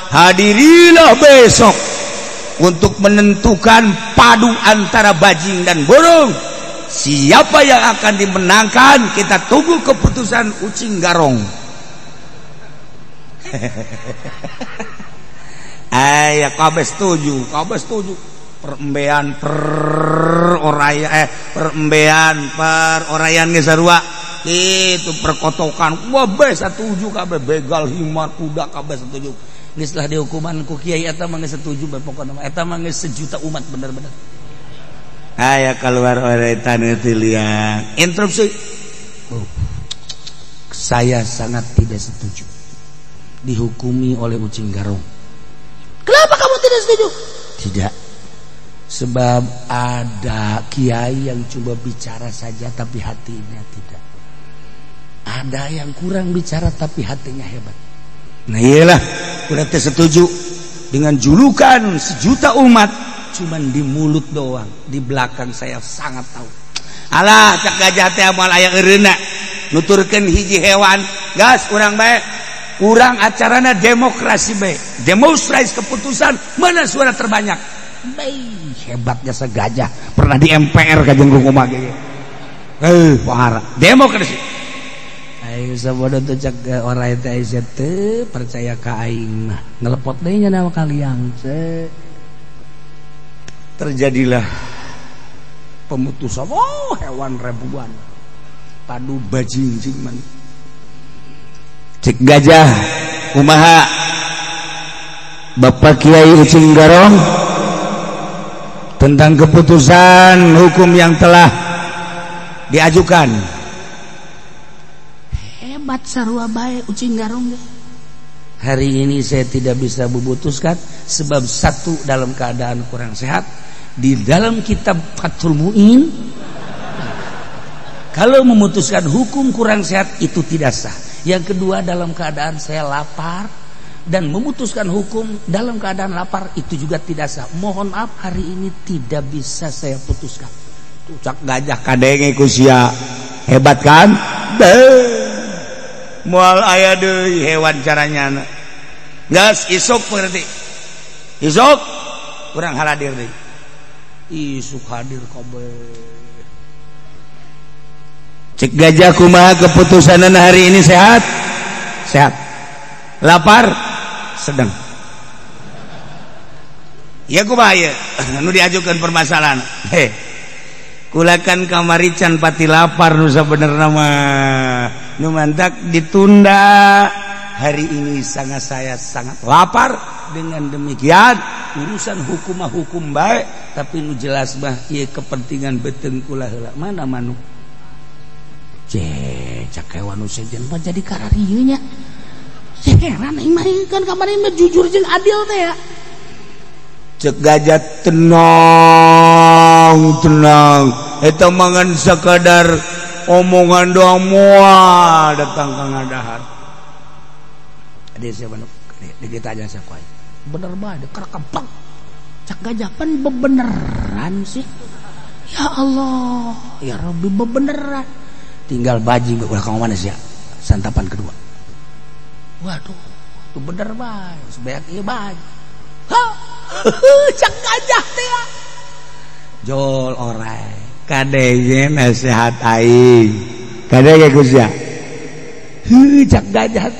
hadirilah besok untuk menentukan padu antara bajing dan burung. Siapa yang akan dimenangkan? Kita tunggu keputusan ucing garong. Ayah kabeh setuju, kabeh setuju. Perembean per oraya perembean per orayan geus sarua. Itu perkotokan. Wah, be setuju kabeh, begal himar kuda kabeh setuju. Geus lah dihukuman ku kiai eta mah geus setuju bae pokona mah. Eta mah geus sejuta umat bener-bener. Aya keluar orai taneuh teh liang. Interupsi. Oh. Saya sangat tidak setuju dihukumi oleh ucing garong. Kenapa kamu tidak setuju? Tidak. Sebab ada kiai yang coba bicara saja tapi hatinya tidak. Ada yang kurang bicara tapi hatinya hebat. Nah iyalah, udah setuju dengan julukan sejuta umat cuman di mulut doang, di belakang saya sangat tahu. Alah, cak gajah teh moal aya eureuna. Nuturkeun hiji hewan, gas urang bae. Urang acarana demokrasi bae. Demonstrasi keputusan mana suara terbanyak. Baik, hebatnya segajah. Pernah di MPR kajeng kumaha ge. Pohara. Demokrasi. Aing sabodo teh cak orai teh Aisyah teu percaya ka aing mah. Ngelepot deui nya nama kaliang. Terjadilah pemutusan. Oh, hewan ribuan. Padu bajing cing man. Cek gajah kumaha Bapak Kiai Ucing Garong tentang keputusan hukum yang telah diajukan. Hebat sarua bae Ucing Garong. Hari ini saya tidak bisa memutuskan sebab satu dalam keadaan kurang sehat. Di dalam kitab Fathul Mu'in kalau memutuskan hukum kurang sehat itu tidak sah. Yang kedua dalam keadaan saya lapar dan memutuskan hukum dalam keadaan lapar itu juga tidak sah. Mohon maaf hari ini tidak bisa saya putuskan. Cak gajah kadenge ku sia. Hebat kan? Moal aya deui hewan caranya. Geus isuk berarti. Isuk kurang hadir deui. Isuk hadir kabeh. Cek gajah kumaha keputusanan hari ini sehat? Sehat. Lapar? Sedang. Ya kumaha ieu? Nu diajukan permasalahan. Heh. Kulakan kamari can pati lapar nu sabenerna mah. Nu mantak ditunda. Hari ini sangat saya sangat lapar. Dengan demikian urusan hukum mah hukum baik, tapi nu jelas mah ieu kepentingan beuteung kula heula. Mana manuk? Cek hewan nu sejen mah jadi kararieu nya. Heran aing mah kan kamari mah jujur jeung adil teh ya. Cek gajah tenang tenang eta mangan sekadar omongan doang moal datang ka ngadahar. Ade siapa nu ditanya siapa? Bener bae kerekempeng. Cak gajah pan bebeneran sih. Ya Allah, ya Rabbi bebeneran. Tinggal bajing ulah ka mana sia? Santapan kedua. Waduh, itu bener bae, sebanyak ieu bae. Ha, cak gajah teh. Jol orai. Kadenge nasihat aing. Kadenge ku sia. Heuh cak gajah.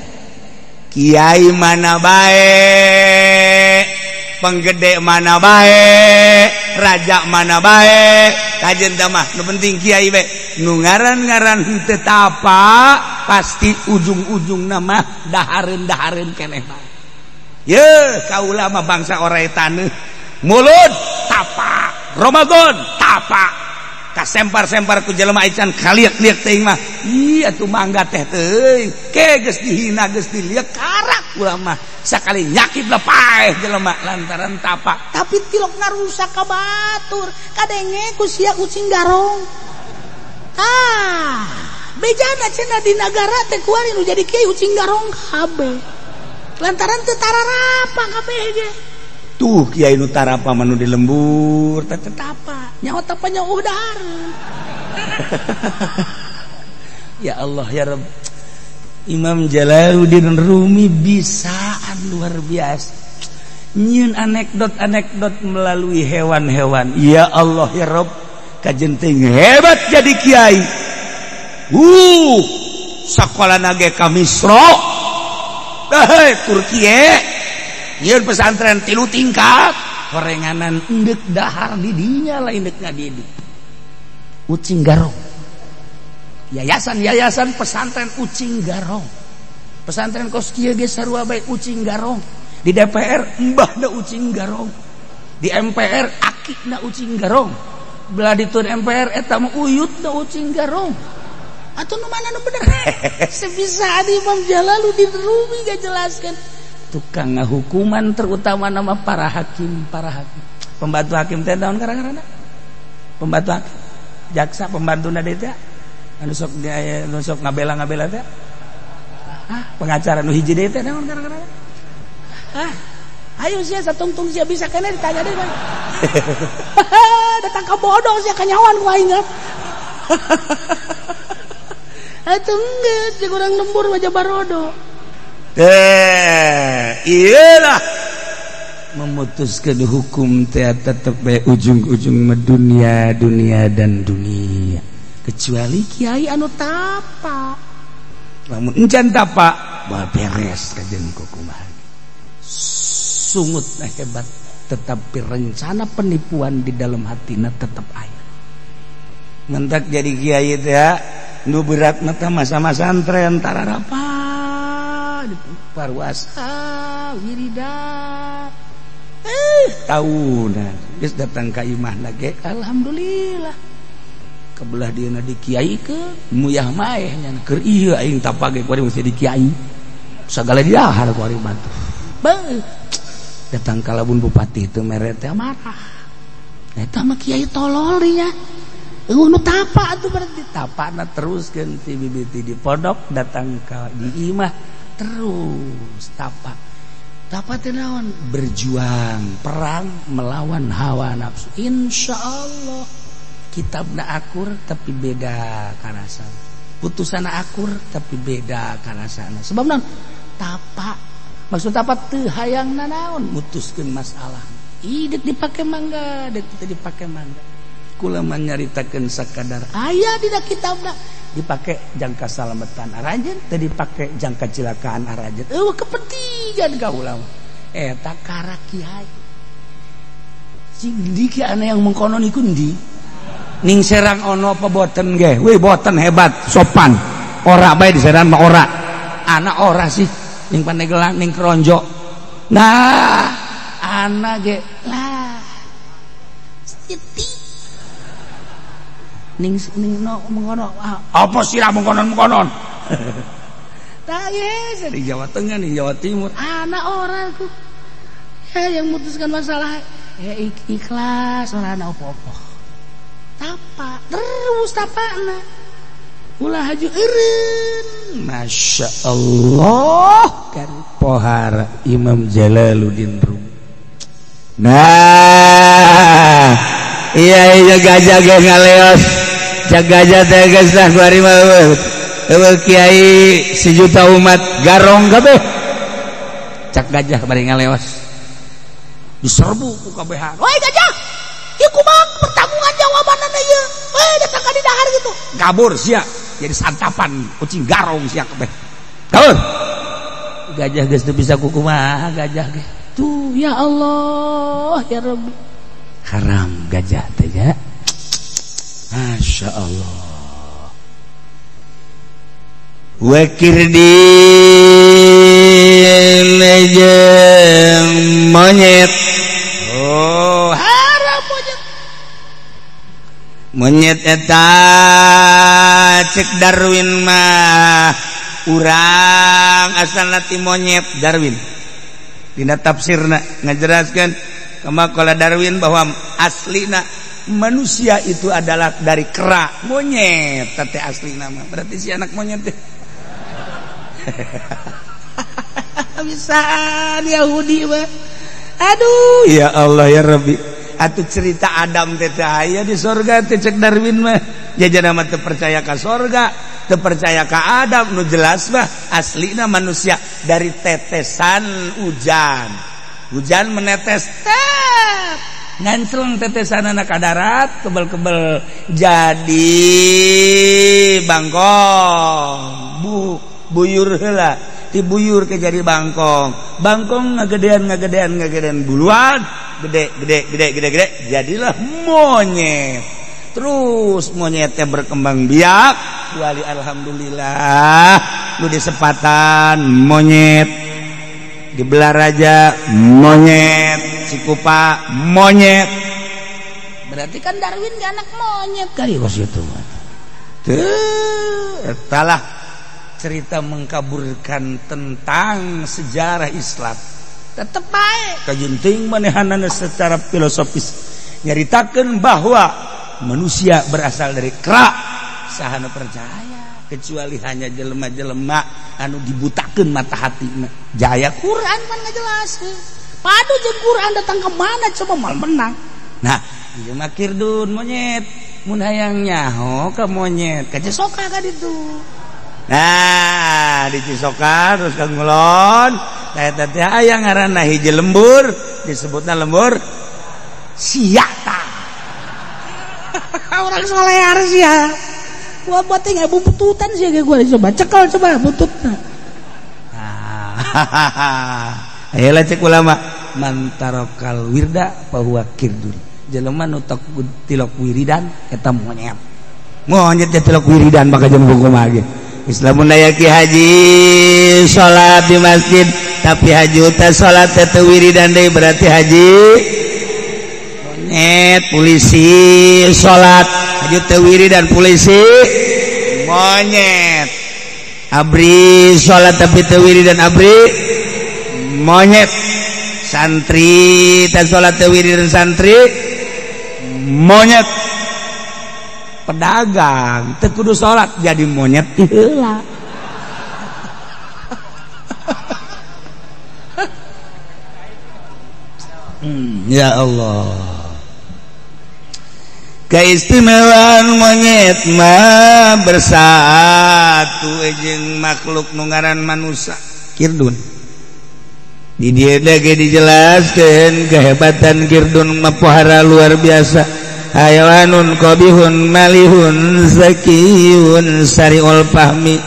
Kiai mana bae, penggede mana bae, raja mana bae, kajen mah nu penting kiai bae. Nu ngaran-ngaran henteu tapa pasti ujung-ujung nama dahareun-dahareun keneh bae. Ye, kaula mah bangsa orai taneuh. Mulut tapa, Ramadan tapa. Kasempar-sempar ku jelema ican kaliak-liak teuing mah. Ih atuh mangga teh teuing. Ke geus dihina geus diliak karak ulah mah. Sakali nyakit lah paeh jelema lantaran tapa. Tapi tilok ngarusak ka batur. Kadenge ku sia ucing garong. Ah, bejana cenah di nagara teh kuari nu jadi kiai ucing garong kabeh. Lantaran teu tararapa kabeh ge. Tuh kiai nu tarapa mah nu di lembur teh tapa. Nyaho tapa nyaho dahareun. Ya Allah ya Rabb. Imam Jalaluddin Rumi bisaan luar biasa. Nyieun anekdot-anekdot melalui hewan-hewan. Ya Allah ya Rabb, kajen teuing hebat jadi kiai. Sakolana ge ka Misro. Turki nyieun pesantren 3 tingkat. Horenganan endek dahar di dinya lain dek ngadidik. Ucing garong. Yayasan-yayasan pesantren ucing garong. Pesantren kos kieu ge sarua bae ucing garong. Di DPR mbahna ucing garong. Di MPR akina ucing garong. Belah ditun MPR eta mah uyutna ucing garong. Atau nu mana nu bener? Sebisa di Imam Jalaluddin Rumi gak jelaskan. Tukang ngahukuman terutama nama para hakim, para hakim. Pembantu hakim teh naon gara-garana? Pembantu hakim, jaksa pembantuna deui teh. Anu sok anu sok ngabela-ngabela teh. Hah, pengacara nu hiji deui teh naon gara-garana? Hah? Ayo sia satungtung sia bisa kene ditanya deui. Datang ka bodoh sia kanyawan ku aing. Atuh geus jeung urang lembur wajah barodo. Iyalah memutuskan hukum teh tetep bae ujung-ujung dunia, dunia dan dunia. Kecuali kiai anu tapa. Lamun encan tapa, moal beres kajen kumaha. Sungut nah hebat, tetapi rencana penipuan di dalam hatina tetap aya. Mentak jadi kiai teh nu berat mata masa-masa santren tararapa parwasa wirida tahunan geus datang ka imahna ge alhamdulillah kebelah dieuna di kiai ke muyah maeh nya keur ieu aing tapa ge kuari mesti di kiai sagala didahar kuari bantu beuh datang ka labun bupati teu mere teh marah eta mah kiai tolol nya. Nu tapa atuh berarti tapana terus ganti bibiti di pondok datang ka di imah terus tapa. Tapa teh naon? Berjuang perang melawan hawa nafsu. Insyaallah kitabna akur tapi beda karasana. Putusanna akur tapi beda karasana. Sebab naon? Tapa. Maksud tapa teu hayangna naon? Mutuskeun masalah. Ih deuk dipake mangga, deuk teu dipake mangga. Kula nyaritakeun sakadar aya dina kitabna dipake jangka salametan aranjeun teu dipake jangka cilakaan aranjeun. Eueuh kepentingan ka ulama eta kara kiai sing di ki anu yang mengkonon iku ndi ning Serang ono apa boten ge weh boten hebat sopan ora bae di Serang mah ora anak ora sih ning Pandeglang ning Kronjo nah anak ge lah siti ning ning no mengkono apa sirah mengkonon-mengkonon tah yes di Jawa Tengah di Jawa Timur anak orang ku ya yang memutuskan masalah ya ikhlas ora ana apa-apa tapa terus tapana ulah haju eureun Masya Allah kan pohara Imam Jalaluddin Rumi. Nah iya iya gajah ge ngaleos gajah teh geus lah kuari mah eueuh kiai sejuta umat garong kabeh cak gajah bari ngaleos diserbu ku kabehan. Woi gajah ieu kumaha pertanggungan jawabanana ieu woi datang ka didahar gitu kabur sia jadi santapan kucing garong sia kabeh kabur gajah geus teu bisa kukumaha gajah ge tuh ya Allah ya Rabbi haram gajah teh ya. Masya Allah. Wakirdin jeung monyet. Oh, haram monyet. Monyet eta cek Darwin mah urang asalna ti monyet Darwin. Dina tafsirna ngajelaskeun kama qala Darwin bahwa aslina manusia itu adalah dari kera monyet teh asli nama berarti si anak monyet teh. Bisaan Yahudi mah. Aduh ya Allah ya Rabbi. Atuh cerita Adam teh aya di sorga teh cek Darwin mah. Jajana mah teu percaya ka sorga, teu percaya ka Adam, nu jelas mah aslina manusia dari tetesan hujan. Hujan menetes tep ngancleng tetesan anak darat kebel-kebel jadi bangkong. Buyur heula tibuyur ke jadi bangkong. Bangkong ngagedean ngagedean ngagedean buluan gede gede gede gede gede jadilah monyet. Terus monyetnya berkembang biak wali alhamdulillah lu di sepatan monyet, di Belaraja monyet, Cikupa monyet. Berarti kan Darwin gak anak monyet kali kos itu. Tuh, etalah cerita mengkaburkan tentang sejarah Islam. Tetep baik. Kajunting manehanana secara filosofis nyaritakeun bahwa manusia berasal dari kera. Sahana percaya kecuali hanya jelema-jelema anu dibutakeun mata hatina. Jaya Quran pan ngajelaskeun. Padu jeung Quran datang ke mana coba mal menang. Nah, ieu mah kirdun monyet. Mun hayang nyaho ka monyet, ka Cisoka ka ditu. Nah, di Cisoka terus ka ngulon, tah eta teh aya ngaranna hiji lembur, disebutna lembur Siata. Orang solear sia. Gua buat teh bututan sih gua coba cekel coba bututna. Ayolah cek ulama mantarokal wirda bahwa kirdun. Jelema nu tilok wiridan eta monyet. Monyet teh tilok wiridan maka jeung kumaha ge. Islamun aya ki haji salat di masjid tapi haji teh salat teh wiridan deui berarti haji monyet. Polisi salat haji teh wiridan polisi monyet. Abri salat tapi teu wiridan abri monyet. Santri teh salat teu wiridan santri monyet. Pedagang teu kudu salat jadi monyet heula. Ya Allah. Keistimewaan monyet mah bersatu jeung makhluk nu ngaran manusia kirdun. Di dieu ge dijelaskeun kehebatan kirdun mah pohara luar biasa. Hayawanun qabihun malihun zakiyun sariul fahmi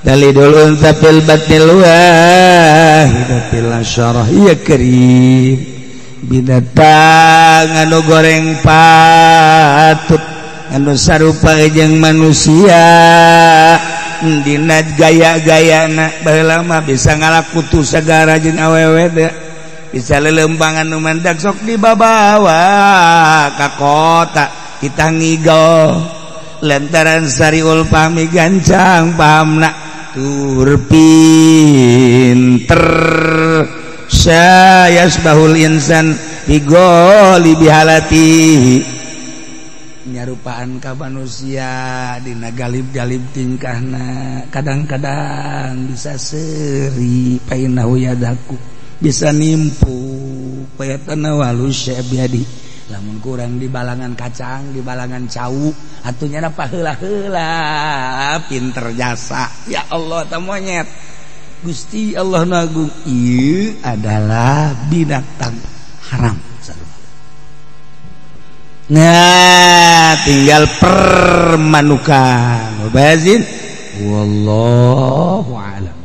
dalidul unta fil batnil wahidatil asyarah ya karim. Binatang anu goreng patut anu sarupa jeung manusia dina gaya-gayana baheula mah bisa ngalakutu sagara jeung awewe teh bisa lelembangan nu mandak sok dibabawa ka kota kita ngigel lantaran sariul pahmi gancang pahamna tur pinter sayasbahul insan bigoli bihalati nyarupaan ka manusia dina galib-galib tingkahna kadang-kadang bisa seuri painahu yadaku bisa nimpu payatana walu syabiyadi lamun kurang di balangan kacang di balangan cau atuh nya paheula-heula pinter jasa ya Allah ta monyet. Gusti Allah nu agung ieu adalah binatang haram. Nah tinggal permanukan bazin wallahu a'lam.